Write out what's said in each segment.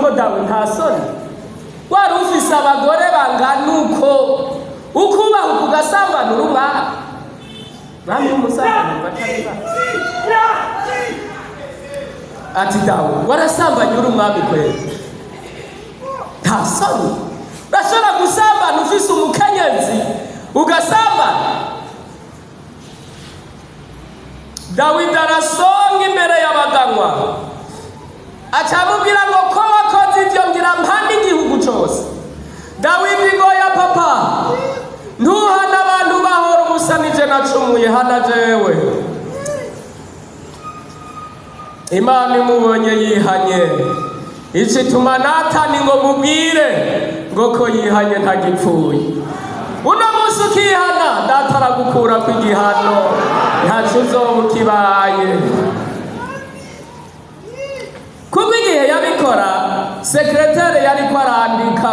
uko dawe nta soni wari ufise abagore bangana uko ukubaha ugasambana uri umwami mwami w'umusambano batari bazi ati dawe warasambanye uri umwami kweli nta soni urashobora gusambana ufise umukenyezi ugasambana. Dawidi arasonga imbere y'abaganwa acamubwira ngo ko wakoze ibyo ngira mpande igihugu cose. Dawidi ngo ya papa ntuhana abantu bahora ubusa nije nacumuye hana jewe. Imana imubonye yihanye icituma Natani ngo mubwire ngo ko yihanye ntagipfuye. Uno munsi ukihana data aragukura ku igihano ntaco uzoba ukibaye. Kuko igihe yabikora sekretere yariko arandika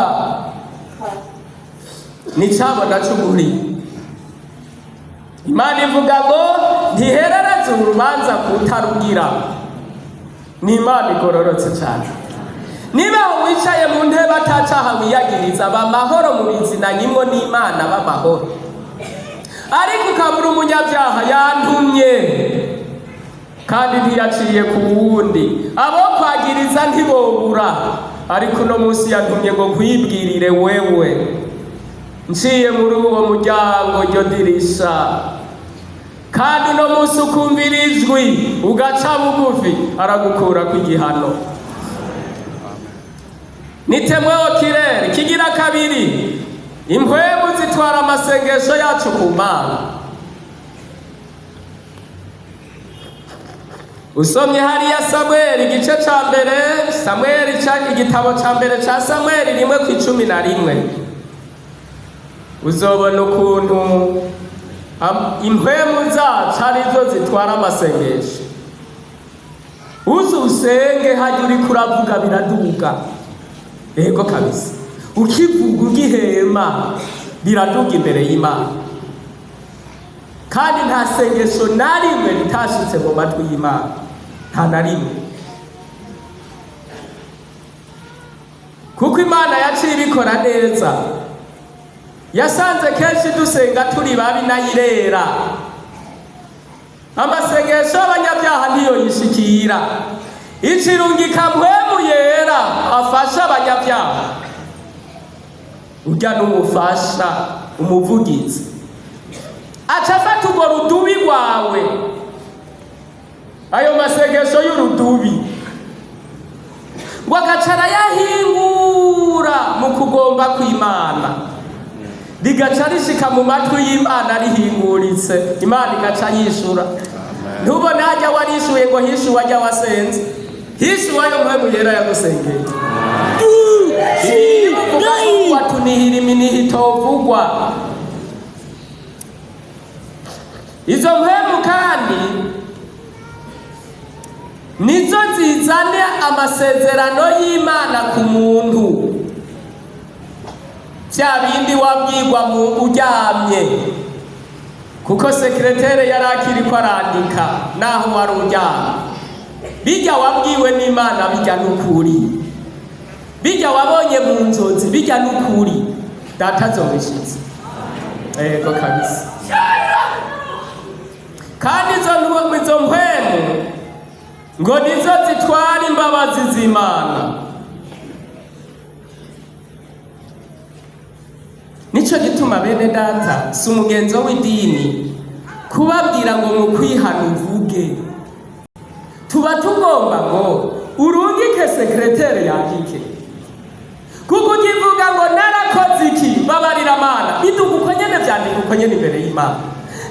nicabona c'ukuri. Imana ivuga ngo ntiherereze urubanza kutarugira. Ni Imana igororotse cane. Niba wicaye mu ntebe atacaha wiyagiriza bamahoro mu bizina nyimwo n'Imana b'amahoro. Ariko ukabura umunyabyaha yantumye kandi ntiyaciye ku wundi. Abo kwagiriza ntibobura, ariko uno munsi yantumye ngo nkwibwirire wewe. Nciye muri uwo muryango ryo dirisha. Kandi uno munsi ukumvira ijwi ugaca bugufi aragukura ku igihano. Nitemweho kirere kigira kabiri impwemu zitwara amasengesho yacu ku Mana. Usomye hariya Samweli igice ca mbere, Samweli igitabo ca mbere ca Samweli 1:11 uzobona ukuntu impwemu zacu arizo zitwara amasengesho. Uze usenge hajya uriko uravuga biraduga. Ego kabisa. Ukivuga ugihema biraduga imbere y'Imana. Kandi nta sengesho na rimwe ritashitse mu matwi y'Imana. Nta na rimwe. Kuko Imana yaciye ibikora neza. Yasanze kenshi dusenga turi babi nayirera. Amasengesho y'abanyabyaha niyo yishikira. Icirungika mpwemu yera afasha abanyabyaha. Urya n'umufasha umuvugizi. Aca afata urwo rudubi rwawe. Ayo masengesho y'urudubi. Ngo agaca arayahingura mu kugomba kw'Imana. Rigaca rishika mu matwi y'Imana rihinguritse. Imana igaca yishura. Ntubone hajya warishuye ngo hishuwe ajya wasenze. Hishuwe ayo mpwemu yera yagusengeye. Watunihira iminihi itovugwa. Izo mpwemu kandi nizo zizana amasezerano y'Imana ku muntu. Vya bindi wabwirwa mu uryamye. Kuko sekretere yari akiriko arandika naho wari uryamye. Bijya wabwiwe n'Imana bijya n'ukuri. Bijya wabonye mu nzozi bijya n'ukuri. Data azobishitse. Ego kabisa. Kandi izo mpwemu ngo nizo zitwara imbabazi z'Imana. Nico gituma bene data si umugenzo w'idini kubabwira ngo mu kwihana uvuge. Tuba tugomba ngo urungike sekretere yandike. Kuko ukivuga ngo narakoze iki mbabarira Mana, biduga uko nyene vyandika uko nyene imbere y'Imana.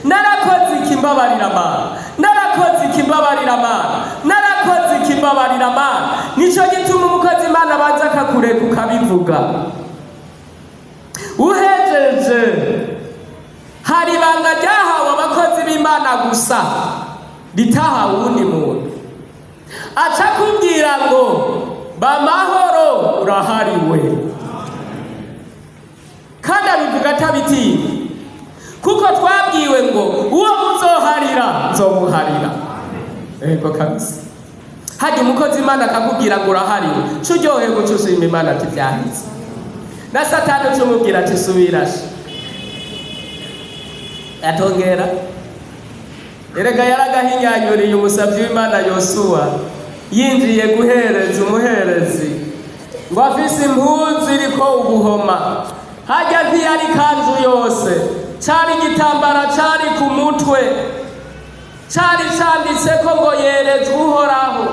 Narakoze iki mbabarira Mana, narakoze iki mbabarira Mana, narakoze iki mbabarira Mana. Nico gituma umukozi Imana abanza akakureka ukabivuga. Uhejeje hari ibanga ryahawe abakozi b'Imana gusa ritahawe uwundi muntu. Aca akubwira ngo bamahoro urahariwe. Kandi abivuga atabitinya. Kuko twabwiwe ngo uwo muzoharira nzomuharira. Ego kabisa. Hajya umukozi Imana akakubwira ngo urahariwe, ca uryoherwa, uca ushima Imana ati vyaheze. Na Satani uca umubwira ati subirashe atongera. Erega yaragahinyanyuriye umusavyi w'Imana Yosuwa, yinjiye guhereza umuherezi ngo afise impuzu iriko ubuhoma. Hajya ntiyari kanzu yose, cari igitambara cari ku mutwe, cari canditseko ngo yerejwe Uhoraho.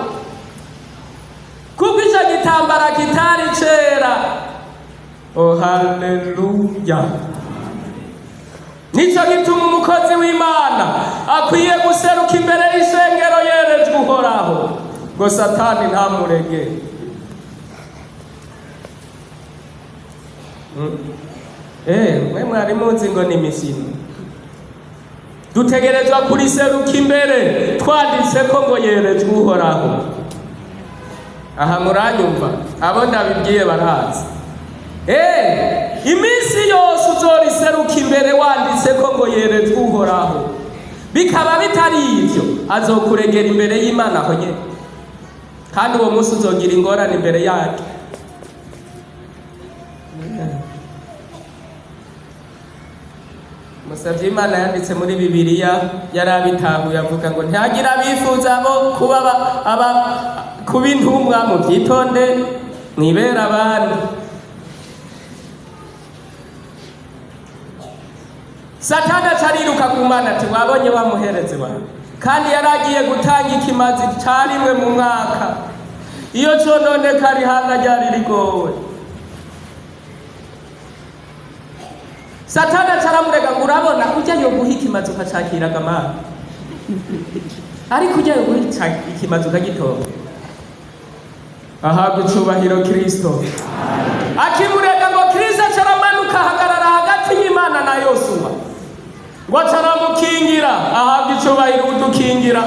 Kuko ico gitambara kitari cera. Oh, haleluya! Nico gituma umukozi w'Imana akwiye guseruka imbere y'ishengero yerejwe Uhoraho, ngo Satani ntamurege. Mwe mwari muzi ngo ni imikino. Dutegerezwa kuriseruka imbere twanditseko ngo yerejwe Uhoraho. Aha muranyumva, abo ndabibwiye barazi. Iminsi yose uzoriseruka imbere wanditseko ngo yerejwe Uhoraho, bikaba bitari ivyo, azokuregera imbere y'Imana aho nyene, kandi uwo munsi uzogira ingorane imbere yake. Musavye Imana yanditse muri Bibiliya yarabitahuye, avuga ngo ntihagira abifuza bo kuba kuba intumwa, mu vyitonde mwibera abandi. Satani acariruka ku Mana ati wabonye wa muherezi wawe, kandi yaragiye gutanga ikimazi carimwe mu mwaka, iyo cononekara ihanga ryari rigowe. Satani acaramurega ngo urabona ujya yoguha ikimazi ukacakiraga amana, ariko ujya yoguha ikimazi ukagitora. Ahabwa icubahiro Kristo. Akimurega ngo Kristo acaramanuka ahagarara hagati y'Imana na Yosuwa, ngo acaramukingira. Ahabwa icubahiro udukingira.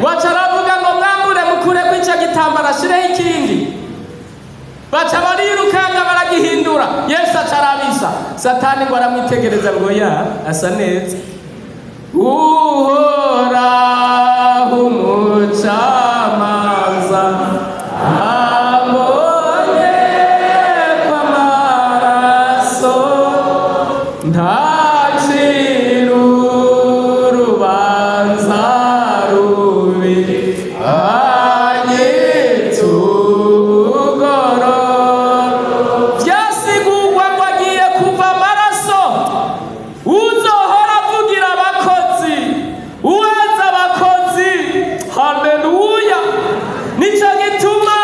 Ngo acaravuga ngo mwambure mukureko ico gitambara ashireho ikindi. Baca barirukanga baragihindura. Yesu acarabisa. Satani ngo aramwitegereza ngo ya asa neza. Uhoraho umucamanza ambonye kw'amaraso, ntacira urubanza rubi, anyitugoro. Vyasigurwa ngo agiye kuva amaraso. Uzohora avugira abakozi, uweza abakozi. Haleluya! Nico gituma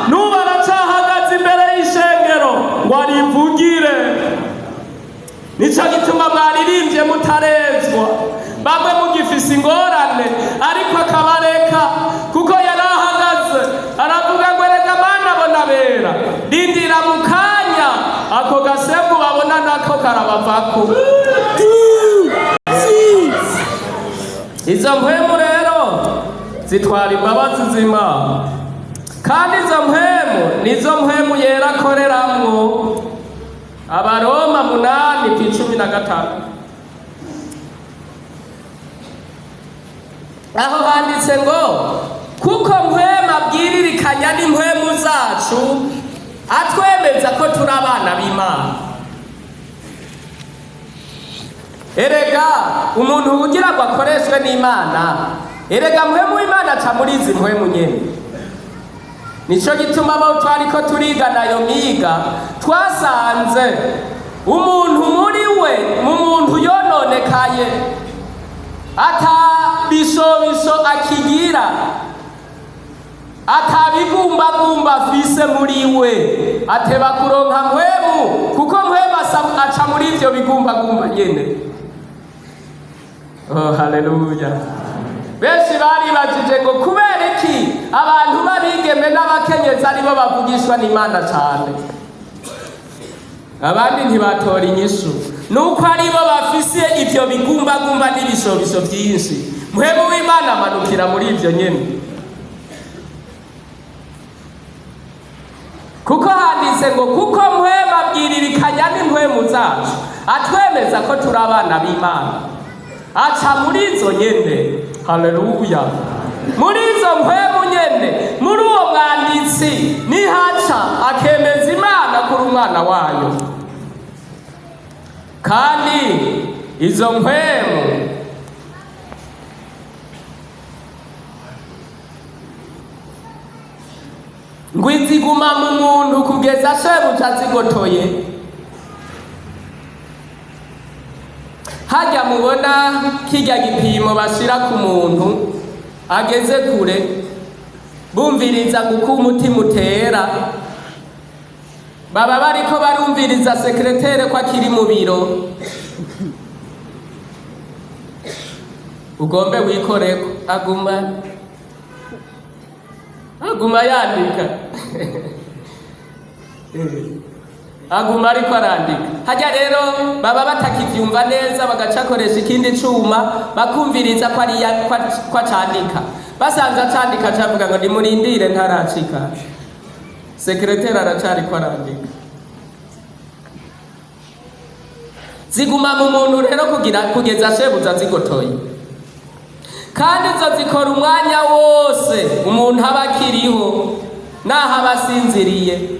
n'ubu aracahagaze imbere y'ishengero ngo arivugire. Nico gituma mwaririmbye mutarezwa, bamwe mugifise ingorane, ariko akabareka, kuko yarahagaze aravuga ngo erega Mana bona bera, rindira mu kanya ako gasembu babona nako karabavako. Izo mpwemu rero zitwara imbabazi z'Imana, kandi izo mpwemu nizo mpwemu yera akoreramwo. Abaroma 8:15, aho handitse ngo kuko mpwemu abwiririkanya n'impwemu zacu atwemeza ko turi abana b'Imana. Erega umuntu ugira ngo akoreshwe n'Imana, erega mpwemu w'Imana aca muri izi mpwemu nyene. Nico gituma abo twariko turigana ayo miga twasanze umuntu muri we, mu muntu yononekaye, ata bishobisho akigira, atabigumbagumba afise muri we, ateba kuronka mpwemu, kuko mpwemu aca muri ivyo bigumbagumba nyene. Oh, haleluya! Benshi baribajije ngo kubera iki abantu b'abigeme n'abakenyezi aribo bavugishwa n'Imana cane, abandi ntibatora inyishu. Nuko aribo bafise ivyo bigumbagumba n'ibishobisho vyinshi. Mpwemu w'Imana amanukira muri ivyo nyene, kuko handitse ngo kuko mpwemu abwiririkanya n'impwemu zacu atwemeza ko turi abana b'Imana, aca muri izo nyene. Haleluya! Muri izo mpwemu nyene, muri uwo mwanditsi nihaca akemeza Imana kuri umwana wayo. Kandi izo mpwemu ngo iziguma mu muntu kugeza shebuja azigotoye. Hajya mubona kirya gipimo bashira ku muntu ageze kure, bumviriza uko umutima utera, baba bariko barumviriza secrétaire ko akiri mu biro. Ugombe wikoreko, aguma yandika, aguma ariko arandika. Hajya rero baba batakivyumva neza, bagacakoresha ikindi cuma bakumviriza ko ari ko acandika. Basanze acandika, acavuga ngo nimurindire ntaracika, secrétaire aracariko arandika. Ziguma mu muntu rero kugira kugeza shebuja zigotoye. Kandi izo zikora umwanya wose umuntu aba akiriho, naho aba asinziriye.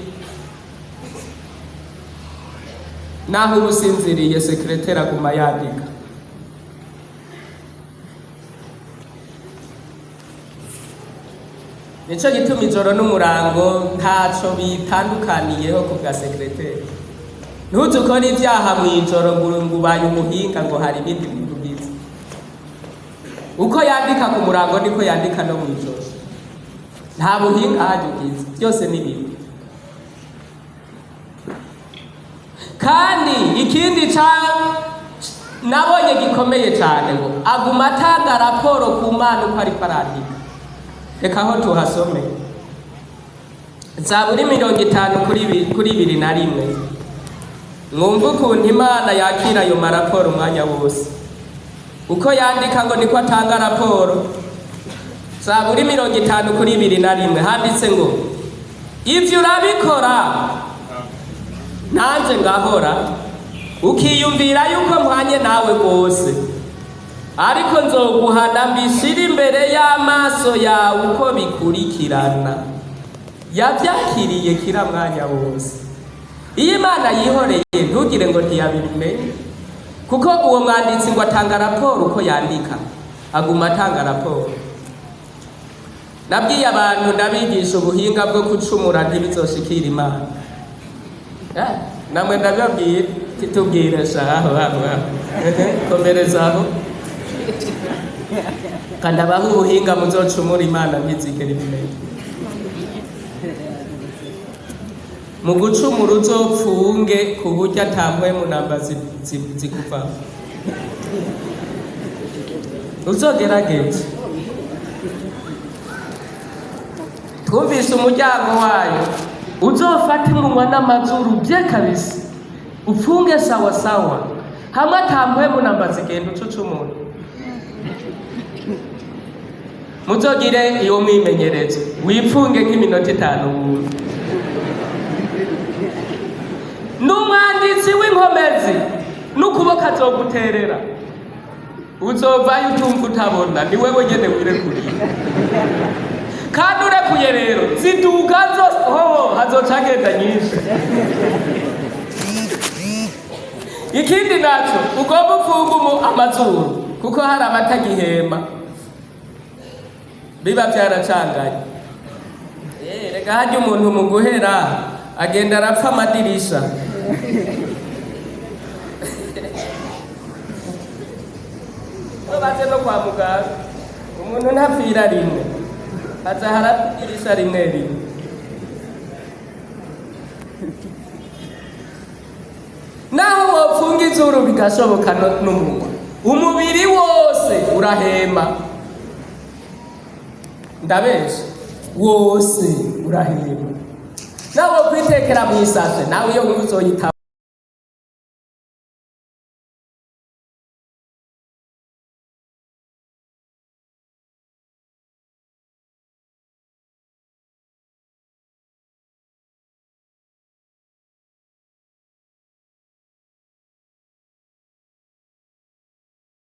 Naho uba usinziriye, secrétaire aguma yandika. Nico gituma ijoro n'umurango ntaco bitandukaniyeho ku bwa secrétaire. Ntuze ukora ibyaha mw'ijoro ngo ubaye umuhinga, ngo hari ibindi bintu biza. Uko yandika ku murango niko yandika no mw'ijoro. Nta buhinga hajya ugize, byose ni bimwe. Kandi ikindi ca nabonye gikomeye cyane, ngo aguma atanga raporo ku Mana uko ariko arandika. Reka aho tuhasome, Zaburi 50 kuri 21, mwumve ukuntu Imana yakira ayo maraporo umwanya wose. Uko yandika ngo niko atanga raporo. Zaburi 50 kuri 21, handitse ngo: "Ivyo urabikora nanje ngahora, ukiyumvira yuko mpwanye nawe rwose. Ariko nzoguhana mbishire imbere y'amaso yawe uko bikurikirana." Yavyakiriye kira mwanya wose. Iyo Imana yihoreye, ntugire ngo ntiyabimenye, kuko uwo mwanditsi ngo atanga raporo uko yandika, aguma atanga raporo. Nabwiye abantu, ndabigisha ubuhinga bwo gucumura ntibizoshikira Imana. Namwe ndababwira, titubwire shaho aho aho, komerezaho, kandi abaho ubuhinga muzocumura Imana ntizigere ibimenya. Mu gucumura uzopfunge ku buryo ata mpwemu namba zikuvamo. Uzogerageze. Twumvise umuryango wayo, uzofate umunwa n'amazuru bye kabisa, upfunge sawa sawa, hamwe ata mpwemu namba zigenda ucucumura. Muzogire iyo mwimenyerezo, wipfunge nk'iminota 5 wumve. N'umwanditsi w'inkomezi n'ukuboko azoguterera, uzovayo utumva utabona, ni wewe nyene wirekuriye. Kandi urekuye rero ziduga zose, ho hazoca hagenda nyinshi. Ikindi naco, ugomba upfunge amazuru, kuko hari abatagihema, biba vyaracanganye. Reka harya umuntu mu guhera agenda arapfa amadirisha. Baze no kwa muganga, umuntu ntapfira rimwe, aza harapfa idirisha rimwe rimwe. Naho wopfunga izuru bigashoboka, n'umunwa, umubiri wose urahema. Ndabesha? Wose urahema. Nawe kwitekera mw'isashe, nawe iyo wumva uzoyitaba.